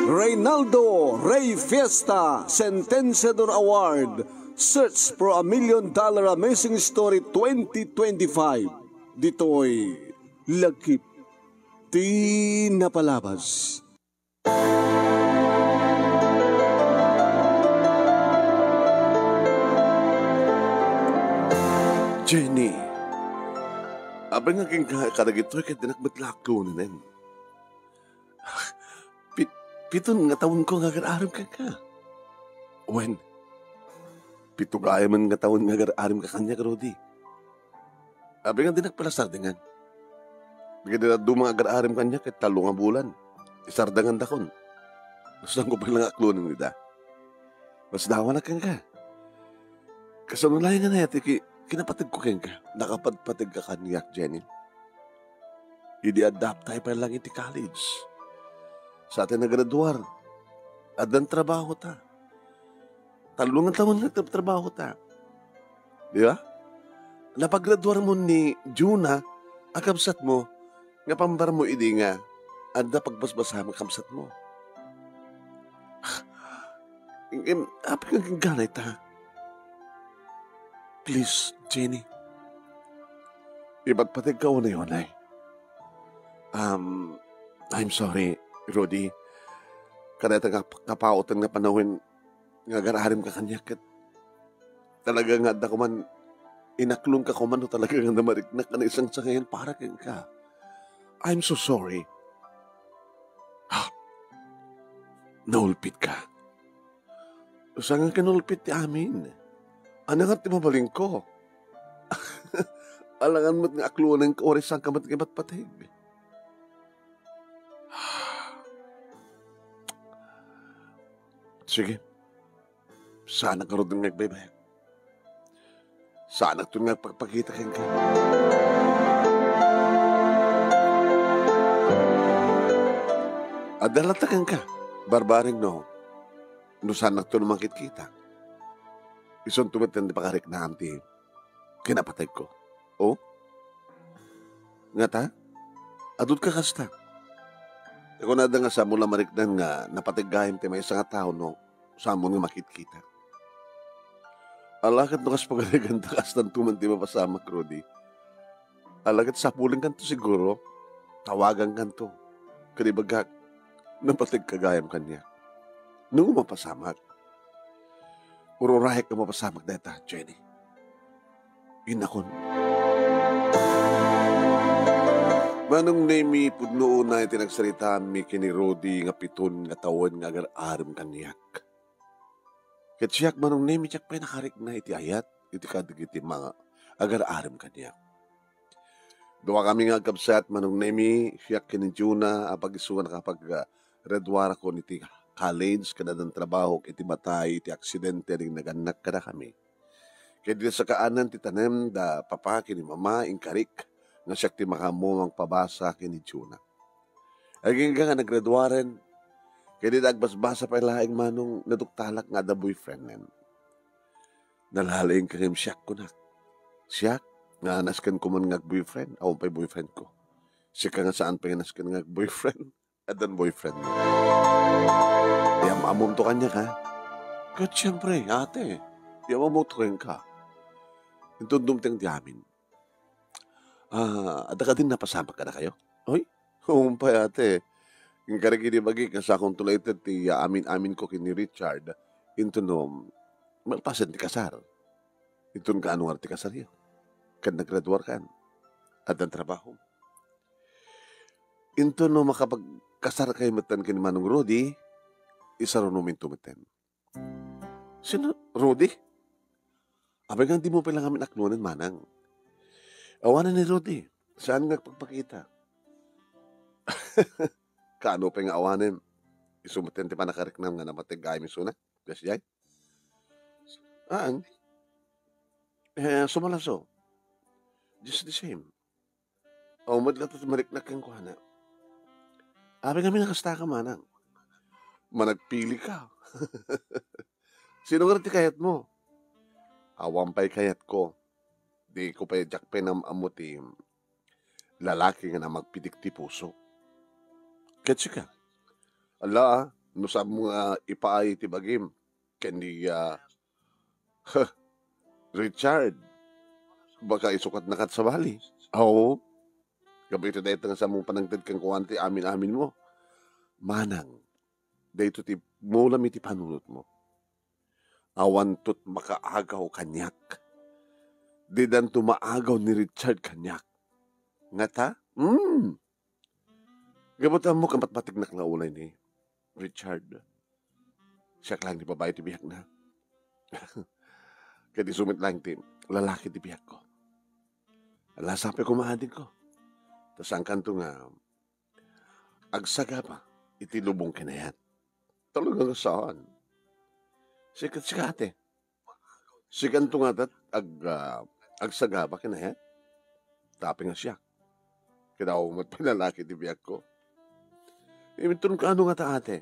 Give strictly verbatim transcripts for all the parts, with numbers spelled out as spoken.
Reynaldo Rey Fiesta Sentenciador Award, Search for a Million Dollar Amazing Story twenty twenty-five. Ditoy Lagip ti Napalabas. Jenny, apay nga kenka kadagitoy ket dinak met la aklonen. Pit-, piton nga tawenko nga agar-arem kenka. Wen, pito gayamen nga tawen nga agar-aremka kaniak, Rudy. Apay nga dinak pay la sardengan. Dagiti dadduma nga agar-arem kaniak ket tallo nga bulan, isardengandakon. Saan ko pay la nga aklonen ida? Masdawanak kenka. Kasano laeng nga nayaten ti ki-, kinapategko kenka? Nakapadpategka kaniak, Jenny. Idi adda aptay pay lang iti college. Sa ti nagraduar, addan trabahota. Tallo nga tawen nga trabahota. Di ba? Napagraduarmo ni Juna a kabsatmo nga pambarmo idi nga adda pagbasbasam a kabsatmo. Em, apay nga gana ita? Please, Jenny. Ipatpategka unay-unay. Um, I'm sorry, Rudy. Kadayta nga kapaotan nga panawen nga agar-aremka kaniak ket talaga nga adda koman, inaklonka koman no talaga nga namariknak a naisangsangayan para kenka. I'm so sorry. Ha? Naulpitka. Saan nga kinulpit ti amin? Ania nga ti mabalinko? Alangan met nga aklonenka, uray saanka met nga ipatpateg. Sige. Saanak ngarud nga agbaybayag. Saanakton nga agpakpakita kenka. Adda latta kenka, barbareng no, no saanakton a makitkita. Isunto met ti pakariknaam ti kinapategko. O? Ngata? Adut ka kasta? Kunada nga saanmo la mariknan nga napateg gayam ti maysa nga tao no saanmo nga makitkita. Ala ket no kas pagareganta, kastanto man ti mapasamak, Rudy. Ala ket sapulenkanto siguro, tawagankanto. Ket ibagak, napategka gayam kaniak. No mapasamak. Ururayak nga mapasamak dayta, Jenny. Innakon. Manong Nemi, pudno unay ti nagsaritaanmi ken ni Rudy nga piton nga tawen nga agar-arem kaniak. Ket siak, Manong Nemi, diak pay nakarikna iti ayat iti kadagiti mga agar-arem kaniak. Duakami nga agkabsat, Manong Nemi, siak ken ni Juna, a pag-isu a nakapag-, ah, graduarakon iti college ken addan trabahok iti matay iti aksidente a nagannad kadakami. Ket idi sakaanan ti tanem da papa ken ni mama, inkarik nga siak ti makaammo mangpabasa ken ni Juna. Agingga nga naggraduaren, ket idi agbasbasa pay laeng, Manong, naduktalak nga adda boyfriendnen. Nalalaingka ngem siak, kunak. Siak, nga nasken koman nga agboyfriend, awan pay boyfriend ko. Sika nga saan pay nga nasken nga agboyfriend. Addan boyfriend mo. Yam-amomto kaniak, ha? Ket siempre, ate, yam-amomto kenka. Inton dumteng ti amin. Ah, adda kadin napasamak kadakayo? Oy, umpay, ate. Inkarik idi bagik nga sakonto la iti ti amin-amin ko ken ni Richard. Inton no, malpasen ti kasar. Inton kaano nga ti kasaryo? Ket nagraduarkan. Addan trabaho. Inton no makapagkasarkayo metten ken ni Manong Rudy, isarunom into metten. Sino? Rudy? Apay nga dimo pay la ngamin aklonen, manang? Awanen ni Rudy. Saan nga agpakpakita? Kaano pay nga awanen? Isu metten ti pannakariknam nga napateg gayam isuna? Kasdiay? Aan? Eh, sumalaso. Just the same. Aw, met latta ti mariknak kenkuana. Apay ngamin a kasta ka, manang? Managpili ka. Sino nga ti kayatmo? Awan pay kayatko. Di ko pay, diak pay nam-ammo ti lalaki nga namagpidik ti puso. Ket sika? Ala, ah, no saanmo nga ipaay ti bagim ken ni, ah, Richard, baka isukatnaka sabali. Aw, gapu iti dayta nga saanmo panangted kenkuana ti amin-aminmo. Manang, daytoy ti mulam iti panunotmo. Awanto ti makaagaw kaniak. Didanto maagaw ni Richard kaniak. Ngata? Hmm. Gapu ta ammok a matmatiknak la unay ni Richard. Siak laeng ti babai ti biagna. Ket isu met laeng ti lalaki ti biagko. Ala, sapay koma adingko. Ta saankanto nga agsagaba iti lubong ken ayat. Talaga nga saan. Sika, sika, ate. Sikanto ngata ag-, ah, agsagaba ken ayat. Tapno nga siak. Kinaw met pay lalaki ti biagko. Inton kaano ngata, ate,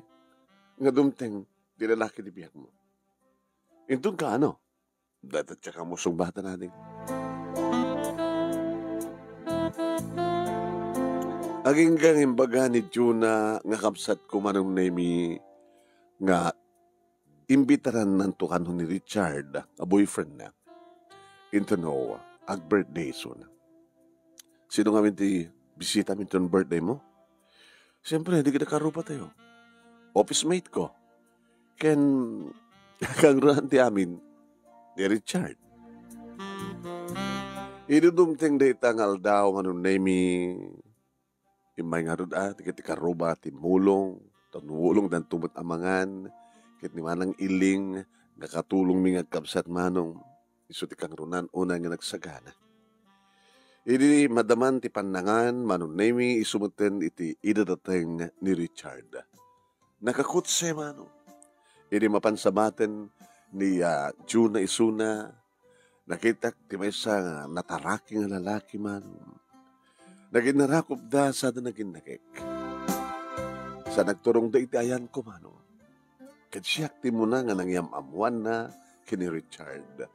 nga dumteng ti lalaki ti biagmo? Inton kaano? Dayta ti kamusong bata nading. Agingga nga imbaga ni Juna nga kabsatko, Manong Nemi, nga imbitarannanto kano ni Richard a boyfriendna. Intono, ag-birthday isuna. Sino ngamin ti bisita mi inton birthday mo? Siyempre, dagiti karrubatayo. Office mate ko. Ken kangrunaan ti amin ni Richard. Idi dumteng dayta nga aldaw, Manong Nemi, immay ngarud a, dagiti karruba, timmulong, tanulongdanto met a mangan, ket ni Manang Iling, nakatulongmi nga agkabsat, Manong. Isu ti kangrunaan unay nga nagsagana. Idi madaman ti pannangan, Manong Nemi, isu metten iti idadateng ni Richard. Nakakutse, Manong. Idi mapan sabaten ni, ah, Juna isuna, nakitak ti maysa nga nataraki nga lalaki, Manong. Naginnarakopda sada naginnakek. Sa nagturongda iti ayanko, Manong. Ket siak ti muna nga nangyam-ammoanna ken ni Richard.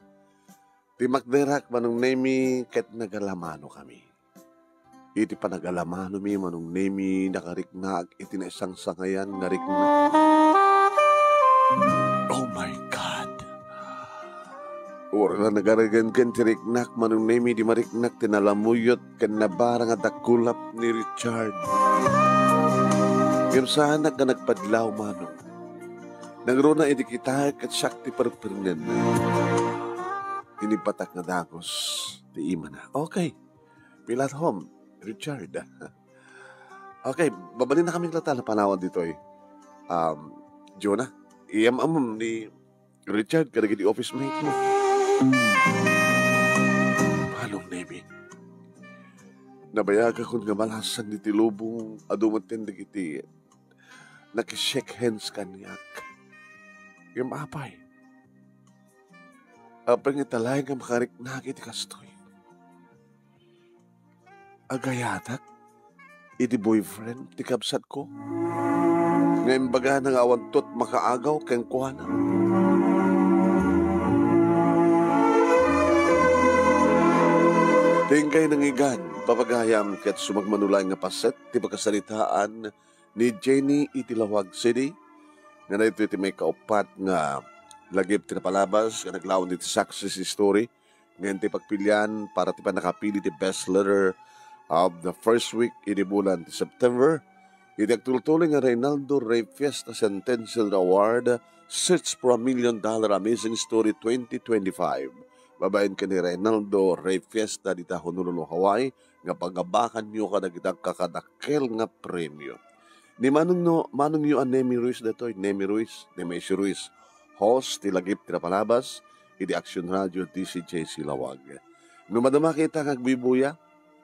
Timmakderak, Manong Nemi, ket nagalamanokami. Iti panagalamanomi, Manong Nemi, nakariknaak iti naisangsangayan nga riknak. Oh my God! Uray la nagaragenggen ti riknak, Manong Nemi, idi mariknak ti nalamuyot ken nabara nga dakulap ni Richard. Ngem saanak nga nagpadlaw, Manong. Nangruna idi kitaek ket siak ti perpernen. Inibbatak nga dagus ti imana. Okay. Feel at home, Richard. Okay, babalinakami latta a panawan ditoy. Um, Jonah, iyam-amom ni Richard kadagiti office mate mo. Manong Nemi. Nabayagakon nga malasan ditoy lubong, adu metten dagiti nakishake hands kaniak. Ngem apay? Apay ngata laeng nga makariknak iti kastoy? Agayatak iti boyfriend ti kabsatko nga imbagana nga awanto ti makaagaw kenkuana. Ti inkay nangigan, papagayam, ket sumagmamano laeng nga paset ti pakasaritaan ni Jenny iti Laoag City, nga daytoy ti maikauppat nga lagip ti napalabas nga naglaon iti success story, nga ti pagpilian para ti pannakapili ti best letter of the first week idi bulan ti September, iti agtultuloy nga Reynaldo Rey Fiesta Centennial Award, Search for a Million Dollar Amazing Story twenty twenty-five. Babaen ken ni Reynaldo Rey Fiesta dita Honolulu, Hawaii, nga pagabakanyo kadagiti agkakadakkel nga premio. Ni Manong no, Manongyo a Nemi Ruiz daytoy, Nemi Ruiz, Nemesio Ruiz, host ti lagip ti napalabas iti Action Radio D C J C Laoag. No madama kita nga agbuybuya,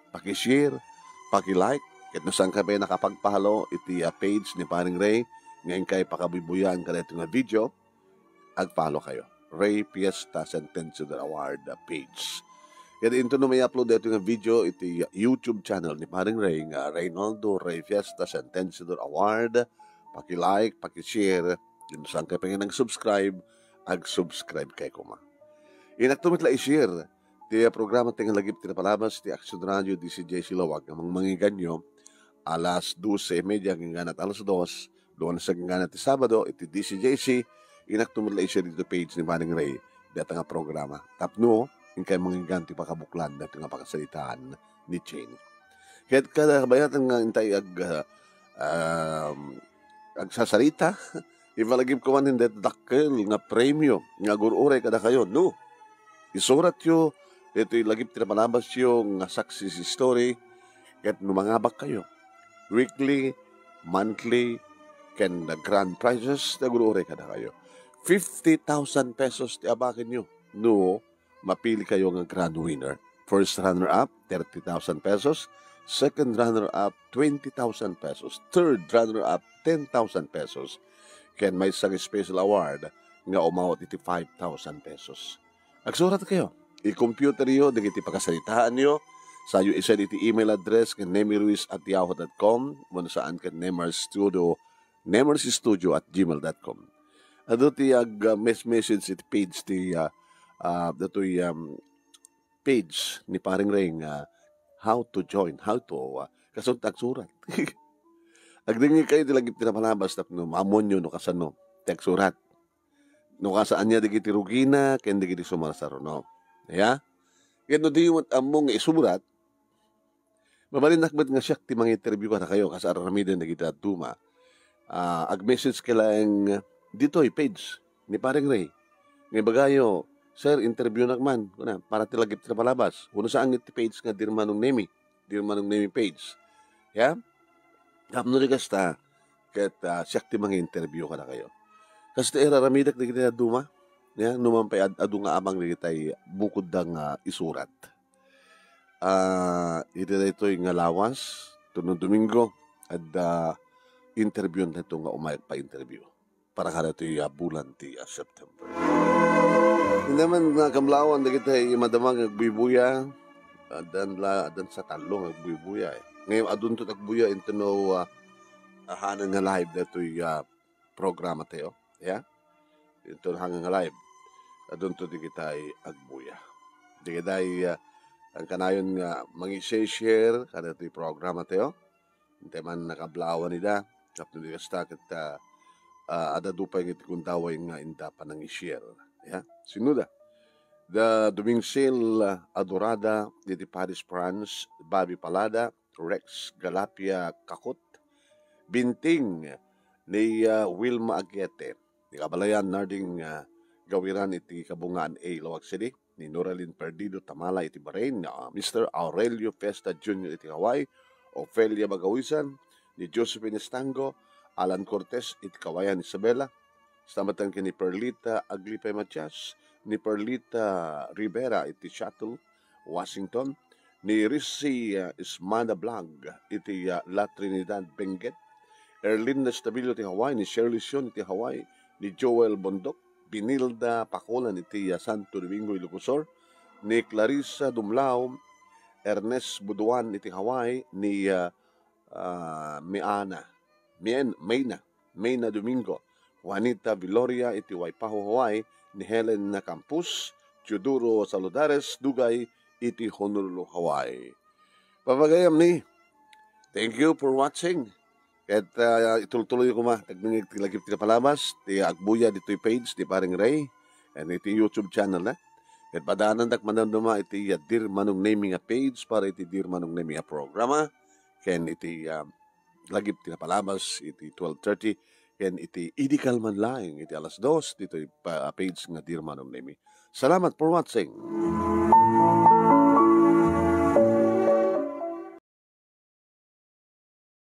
paki-share, paki-like, ket no saan ka pay nakapag-follow iti, ah, page ni Paring Ray, nga inkay pakabuybuyaan kadaytoy nga video, ag-follow kayo. Ray Fiesta Centennial Award page. Ket inton no may upload daytoy nga video iti YouTube channel ni Paring Ray nga Reynaldo Ray Fiesta Centennial Award, paki-like, paki-share, ken no saan kayo pay nga nag-subscribe, ag-subscribe kayo koma. Inakto met la i-share ti programa ti nga lagip ti napalabas ti Action Radio D C J C Laoag nga mangmangiganyo alas doce y media hanggang at alas dos, Once again, ti Sabado, iti D C J C, inakto met la i-share dito page ni Manong Ray, deta nga programa. Tapno, inkay manginggan ti pakabuklan, deta nga pakasaritaan ni Jenny. Ket kada kabayatan nga intay ag, ah, um, agsasarita, ipalagip ko man deta dakkel nga premio nga agur-uray kadakayo, no? Isuratyo, ito'y lagip ti napalabasyo nga success story, ket no mangabak kayo, weekly, monthly, ken the grand prizes, ti agur-uray kadakayo. Fifty thousand pesos ti abakenyo no mapili kayo nga grand winner. First runner-up, thirty thousand pesos. Second runner-up, twenty thousand pesos. Third runner-up, ten thousand pesos. Ken maysa nga special award nga umawat iti five thousand pesos. Agsurat kayo. I-computer yo dagiti pakasaritaanyo. Sayo isend iti email address ken nemiruiz at yahoo dot com, wenno saan ken Nemar Studio, nemarstudio at gmail dot com. Adu ti ag, ah, mes-, message iti page ti, ah, ah, datoy, um, page ni Paring Ray nga how to join, how to, ah, kasunta agsurat. Agdengngeg kayo ti lagip ti napalabas tapno maamuanyo no kasano ti agsurat. No kasano ania dagiti rugina ken dagiti sumarsaruno. Ya? Ket no diyo met ammo nga isurat, mabalinnak met nga siak ti manginterview kadakayo, kas aramiden dagiti dadduma. Ah, ag-message ka laeng ditoy page ni Paring Ray. Nga ibagayo, "Sir, interviewnak man," kuna, "para ti lagip ti napalabas." Wenno saan nga iti page nga Dear Manong Nemi, Dear Manong Nemi page. Ya? Tapno di kasta, ket, ah, siak ti manginterview kadakayo. Kasta iraramidek dagiti dadduma. Ya, no man pay ad-, adu nga amang dagitay bukodda nga isurat. Ah, iti daytoy nga lawas, tuno Domingo, adda interview daytoy nga umayag pa interview para kadaytoy a bulan ti, ah, September. Indi man nga kamlawan dagitay madama nga agbuybuya, addan la, addan sa tallo nga agbuybuya, eh. Ngayon, adunto ti agbuya inton no, ah, ahanan nga live daytoy, ah, programa tayo. Ya? Inton hanga nga live. Adunto dagitay agbuya. Dagitay, ah, ang kanayon nga mangi-share kadaytoy programa tayo. Intay man nakablawan ida. Tapno di kasta ket, ah, ah, adda dupay nga ti gundaway nga inda panangi-share. Ya? Sino da? Da Dumingsil, ah, Adorada, diti Paris, France, Bobby Palada, Rex Galapia Kakot, Binting ni, ah, Wilma Aguete, ni Kabalayan Narding, ah, Gawiran iti Kabungaan A, Laoag City, ni Noralyn Perdido Tamala iti Bahrain, ni, ah, Mister Aurelio Festa Junior iti Hawaii, Ofelia Bagawisan, ni Josephine Estango, Alan Cortez iti Kawayan, Isabela, Stamatan ken ni Perlita Aglipay Matias, ni Perlita Rivera iti Seattle, Washington, ni Rizzi, ah, Ismana Blag iti, ah, La Trinidad, Benguet, Erlinda Estabillo iti Hawaii, ni Shirley Sion iti Hawaii, ni Joel Bondok, Binilda Pakulan iti, ah, Santo Domingo, Ilocos Sur, ni Clarissa Dumlao, Ernest Buduan iti Hawaii, ni, ah, ah, Miana, Mien-, Mayna, Mayna Domingo, Juanita Viloria iti Waipahu, Hawaii, ni Helen Campos, Teodoro Saludares, Dugay iti Honolulu, Hawaii. Papagayam ni, thank you for watching. Ket, ah, itultuloy ko ma, agdengngeg ti lagip ti napalabas, ti agbuya ditoy page ti Paring Ray, and iti YouTube channel na. Ket padaanandak madamdama iti, ah, Dear Manong Nemi nga page para iti Dear Manong Nemi nga programa, ken iti, ah, lagip ti napalabas iti twelve thirty, ken iti idi kalman laeng iti alas dos, ditoy pa-, page nga Dear Manong Nemi. Salamat for watching.